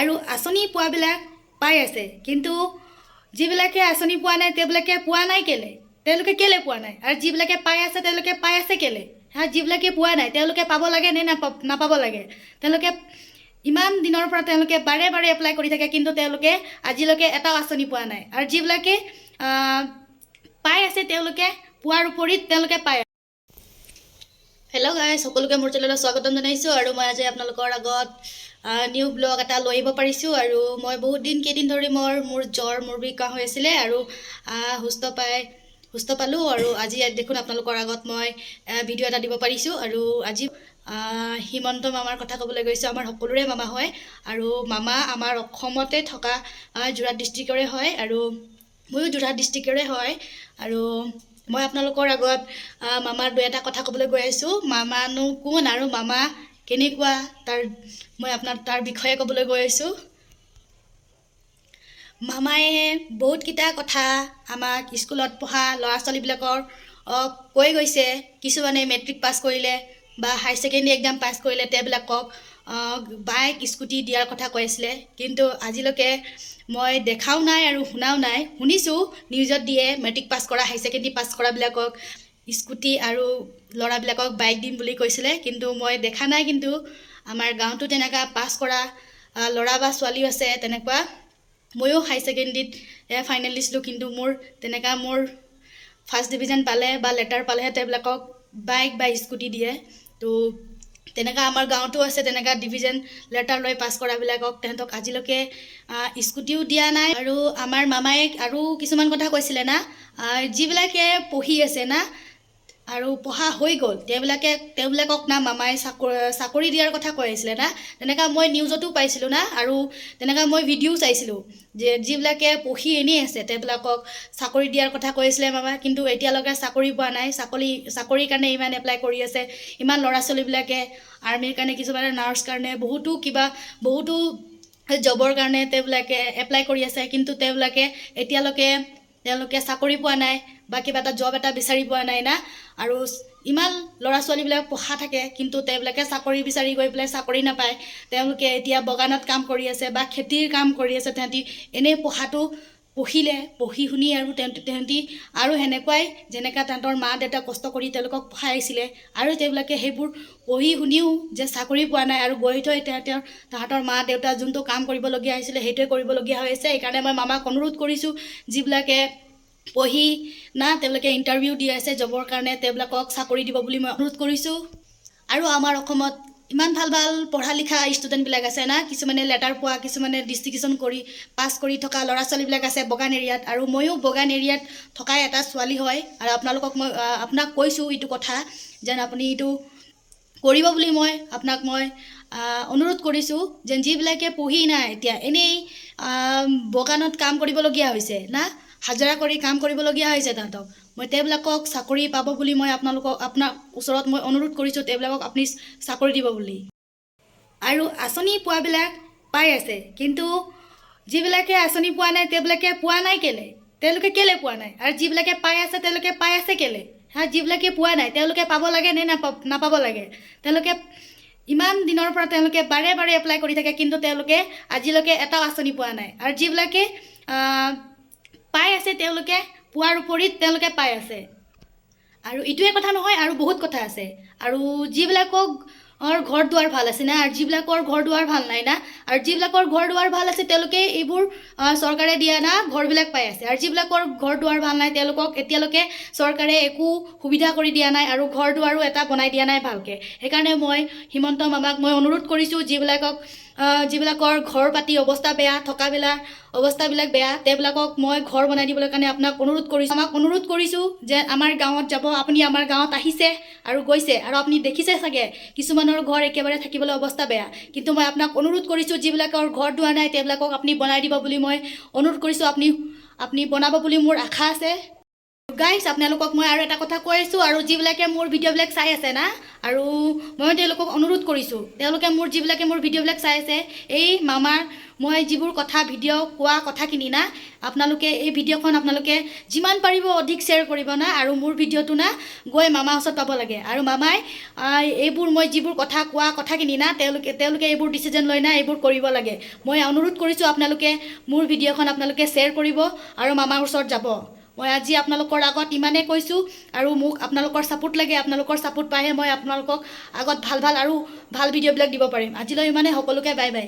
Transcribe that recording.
আৰু আঁচনি পোৱাবিলাক পাই আছে, কিন্তু যিবিলাকে আঁচনি পোৱা নাই, তেওঁলোকে পোৱা নাই কেলে? তেওঁলোকে কেলে পোৱা নাই? আৰু যিবিলাকে পাই আছে, তেওঁলোকে পাই আছে কেলে? হা, যিবিলাকে পোৱা নাই, তেওঁলোকে পাব লাগে নে নাপাব লাগে? তেওঁলোকে ইমান দিনৰ পৰা তেওঁলোকে বাৰে বাৰে এপ্লাই কৰি থাকে, কিন্তু তেওঁলোকে আজিলৈকে এটাও আঁচনি পোৱা নাই। আৰু যিবিলাকে পাই আছে, তেওঁলোকে পোৱাৰ উপৰিত তেওঁলোকে পায়। হেল্ল' গাইজ, সকলোকে মোৰ চেনেলত স্বাগতম জনাইছোঁ। আৰু মই আজি আপোনালোকৰ আগত নিউ ব্লগ এটা লৈ আহিব পাৰিছোঁ। আৰু মই বহুত দিন, কেইদিন ধৰি মোৰ জ্বৰ, মূৰ বিষ, কাহ হৈ আছিলে আৰু সুস্থ পালোঁ। আৰু আজি দেখোন আপোনালোকৰ আগত মই ভিডিঅ' এটা দিব পাৰিছোঁ। আৰু আজি হিমন্ত মামাৰ কথা ক'বলৈ গৈছোঁ। আমাৰ সকলোৰে মামা হয় আৰু মামা আমাৰ অসমতে থকা যোৰহাট ডিষ্ট্ৰিক্টৰে হয় আৰু ময়ো যোৰহাট ডিষ্ট্ৰিক্টৰে হয়। আৰু মই আপোনালোকৰ আগত মামাৰ দুই এটা কথা ক'বলৈ গৈ আছোঁ। মামানো কোন আৰু মামা কেনেকুৱা, তাৰ মই আপোনাক তাৰ বিষয়ে ক'বলৈ গৈ আছোঁ। মামায়ে বহুতকেইটা কথা আমাক স্কুলত পঢ়া ল'ৰা ছোৱালীবিলাকৰ কৈ গৈছে। কিছুমানে মেট্ৰিক পাছ কৰিলে বা হায়াৰ ছেকেণ্ডেৰী এক্সাম পাছ কৰিলে তেওঁবিলাকক বাইক, স্কুটি দিয়াৰ কথা কৈ আছিলে। কিন্তু আজিলৈকে মই দেখাও নাই আৰু শুনাও নাই। শুনিছোঁ নিউজত দিয়ে, মেট্ৰিক পাছ কৰা, হায়াৰ ছেকেণ্ডেৰী পাছ কৰাবিলাকক স্কুটি আৰু ল'ৰাবিলাকক বাইক দিম বুলি কৈছিলে, কিন্তু মই দেখা নাই। কিন্তু আমাৰ গাঁৱতো তেনেকুৱা পাছ কৰা ল'ৰা বা ছোৱালীও আছে তেনেকুৱা। ময়ো হায়াৰ ছেকেণ্ডেৰীত ফাইনেল দিছিলোঁ, কিন্তু মোৰ তেনেকুৱা মোৰ ফাৰ্ষ্ট ডিভিজন পালে বা লেটাৰ পালেহে তেওঁবিলাকক বাইক বা স্কুটি দিয়ে। তো তেনেকুৱা আমাৰ গাঁৱতো আছে তেনেকুৱা ডিভিজন লেটাৰ লৈ পাছ কৰাবিলাকক, তেহেঁতক আজিলৈকে স্কুটিও দিয়া নাই। আৰু আমাৰ মামায়ে আৰু কিছুমান কথা কৈছিলে না, যিবিলাকে পঢ়ি আছে না আৰু পঢ়া হৈ গ'ল, তেওঁবিলাকক না মামাই চাকৰি দিয়াৰ কথা কৈ আছিলে না। তেনেকুৱা মই নিউজতো পাইছিলোঁ না আৰু তেনেকুৱা মই ভিডিঅ'ও চাইছিলোঁ যে যিবিলাকে পঢ়ি এনেই আছে, তেওঁবিলাকক চাকৰি দিয়াৰ কথা কৈ আছিলে মামাই। কিন্তু এতিয়ালৈকে চাকৰি পোৱা নাই। চাকৰিৰ কাৰণে ইমান এপ্লাই কৰি আছে ইমান ল'ৰা ছোৱালীবিলাকে, আৰ্মিৰ কাৰণে, কিছুমানে নাৰ্ছ কাৰণে, বহুতো কিবা বহুতো জবৰ কাৰণে তেওঁবিলাকে এপ্লাই কৰি আছে। কিন্তু তেওঁবিলাকে এতিয়ালৈকে তেওঁলোকে চাকৰি পোৱা নাই বা কিবা এটা জব এটা বিচাৰি পোৱা নাই না। আৰু ইমান ল'ৰা ছোৱালীবিলাক পঢ়া থাকে, কিন্তু তেওঁবিলাকে চাকৰি বিচাৰি গৈ পেলাই চাকৰি নাপায়। তেওঁলোকে এতিয়া বাগানত কাম কৰি আছে বা খেতিৰ কাম কৰি আছে। তেহেঁতি এনেই পঢ়াটো পঢ়িলে, পঢ়ি শুনি আৰু তেহেঁতি আৰু সেনেকুৱাই, যেনেকুৱা তাহাঁতৰ মা দেউতা কষ্ট কৰি তেওঁলোকক পঢ়াইছিলে আৰু তেওঁবিলাকে সেইবোৰ পঢ়ি শুনিও যে চাকৰি পোৱা নাই আৰু গৈ থৈ তেওঁ তাহাঁতৰ মা দেউতা যোনটো কাম কৰিবলগীয়া হৈছিলে, সেইটোৱে কৰিবলগীয়া হৈ আছে। সেইকাৰণে মই মামাক অনুৰোধ কৰিছোঁ, যিবিলাকে পঢ়ি না তেওঁলোকে ইণ্টাৰভিউ দি আছে জবৰ কাৰণে, তেওঁবিলাকক চাকৰি দিব বুলি মই অনুৰোধ কৰিছোঁ। আৰু আমাৰ অসমত ইমান ভাল ভাল পঢ়া লিখা ষ্টুডেণ্টবিলাক আছে না, কিছুমানে লেটাৰ পোৱা, কিছুমানে ডিষ্টিংশ্যন কৰি পাছ কৰি থকা ল'ৰা ছোৱালীবিলাক আছে বাগান এৰিয়াত। আৰু ময়ো বাগান এৰিয়াত থকাই এটা ছোৱালী হয়। আৰু আপোনালোকক মই আপোনাক কৈছোঁ এইটো কথা যেন আপুনি এইটো কৰিব বুলি মই আপোনাক মই অনুৰোধ কৰিছোঁ, যেন যিবিলাকে পঢ়ি নাই এতিয়া এনেই বাগানত কাম কৰিবলগীয়া হৈছে না, হাজিৰা কৰি কাম কৰিবলগীয়া হৈছে তাহাঁতক, মই তেওঁবিলাকক চাকৰি পাব বুলি মই আপোনালোকক আপোনাৰ ওচৰত মই অনুৰোধ কৰিছোঁ, তেওঁবিলাকক আপুনি চাকৰি দিব বুলি। আৰু আঁচনি পোৱাবিলাক পাই আছে, কিন্তু যিবিলাকে আঁচনি পোৱা নাই, তেওঁবিলাকে পোৱা নাই কেলে? তেওঁলোকে কেলে পোৱা নাই? আৰু যিবিলাকে পাই আছে, তেওঁলোকে পাই আছে কেলে? হা, যিবিলাকে পোৱা নাই, তেওঁলোকে পাব লাগে নে নাপাব লাগে? তেওঁলোকে ইমান দিনৰ পৰা তেওঁলোকে বাৰে বাৰে এপ্লাই কৰি থাকে, কিন্তু তেওঁলোকে আজিলৈকে এটাও আঁচনি পোৱা নাই। আৰু যিবিলাকে পাই আছে, তেওঁলোকে পোৱাৰ উপৰিত তেওঁলোকে পাই আছে। আৰু এইটোৱে কথা নহয়, আৰু বহুত কথা আছে। আৰু যিবিলাকক ঘৰ দুৱাৰ ভাল আছে না আৰু যিবিলাকৰ ঘৰ দুৱাৰ ভাল নাই না, আৰু যিবিলাকৰ ঘৰ দুৱাৰ ভাল আছে, তেওঁলোকে এইবোৰ চৰকাৰে দিয়া না ঘৰবিলাক পাই আছে। আৰু যিবিলাকৰ ঘৰ দুৱাৰ ভাল নাই, তেওঁলোকক এতিয়ালৈকে চৰকাৰে একো সুবিধা কৰি দিয়া নাই আৰু ঘৰ দুৱাৰো এটা বনাই দিয়া নাই ভালকৈ। সেইকাৰণে মই হিমন্ত মামাক মই অনুৰোধ কৰিছোঁ, যিবিলাকৰ ঘৰ পাতি অৱস্থা বেয়া, থকাবিলাক অৱস্থাবিলাক বেয়া, তেওঁবিলাকক মই ঘৰ বনাই দিবলৈ কাৰণে আপোনাক অনুৰোধ কৰিছোঁ। আমাক অনুৰোধ কৰিছোঁ যে আমাৰ গাঁৱত যাব। আপুনি আমাৰ গাঁৱত আহিছে আৰু গৈছে আৰু আপুনি দেখিছে চাগে, কিছুমানৰ ঘৰ একেবাৰে থাকিবলৈ অৱস্থা বেয়া। কিন্তু মই আপোনাক অনুৰোধ কৰিছোঁ, যিবিলাকৰ ঘৰ দুৱাৰ নাই, তেওঁবিলাকক আপুনি বনাই দিব বুলি মই অনুৰোধ কৰিছোঁ। আপুনি বনাব বুলি মোৰ আশা আছে। গাইজ, আপোনালোকক মই আৰু এটা কথা কৈ আছোঁ, আৰু যিবিলাকে মোৰ ভিডিঅ'বিলাক চাই আছে না, আৰু মই তেওঁলোকক অনুৰোধ কৰিছোঁ, তেওঁলোকে মোৰ যিবিলাকে মোৰ ভিডিঅ'বিলাক চাই আছে, এই মামাৰ মই যিবোৰ কথা ভিডিঅ' কোৱা কথাখিনি না, আপোনালোকে এই ভিডিঅ'খন আপোনালোকে যিমান পাৰিব অধিক শ্বেয়াৰ কৰিব না, আৰু মোৰ ভিডিঅ'টো না গৈ মামাৰ ওচৰত পাব লাগে। আৰু মামাই এইবোৰ মই যিবোৰ কথা কোৱা কথাখিনি না, তেওঁলোকে এইবোৰ ডিচিজন লৈ না এইবোৰ কৰিব লাগে। মই অনুৰোধ কৰিছোঁ, আপোনালোকে মোৰ ভিডিঅ'খন আপোনালোকে শ্বেয়াৰ কৰিব আৰু মামাৰ ওচৰত যাব। মই আজি আপোনালোকৰ আগত ইমানেই কৈছোঁ, আৰু মোক আপোনালোকৰ ছাপোৰ্ট লাগে। আপোনালোকৰ ছাপোৰ্ট পাইহে মই আপোনালোকক আগত ভাল ভাল আৰু ভাল ভিডিঅ'বিলাক দিব পাৰিম। আজিলৈ ইমানেই, সকলোকে বাই বাই।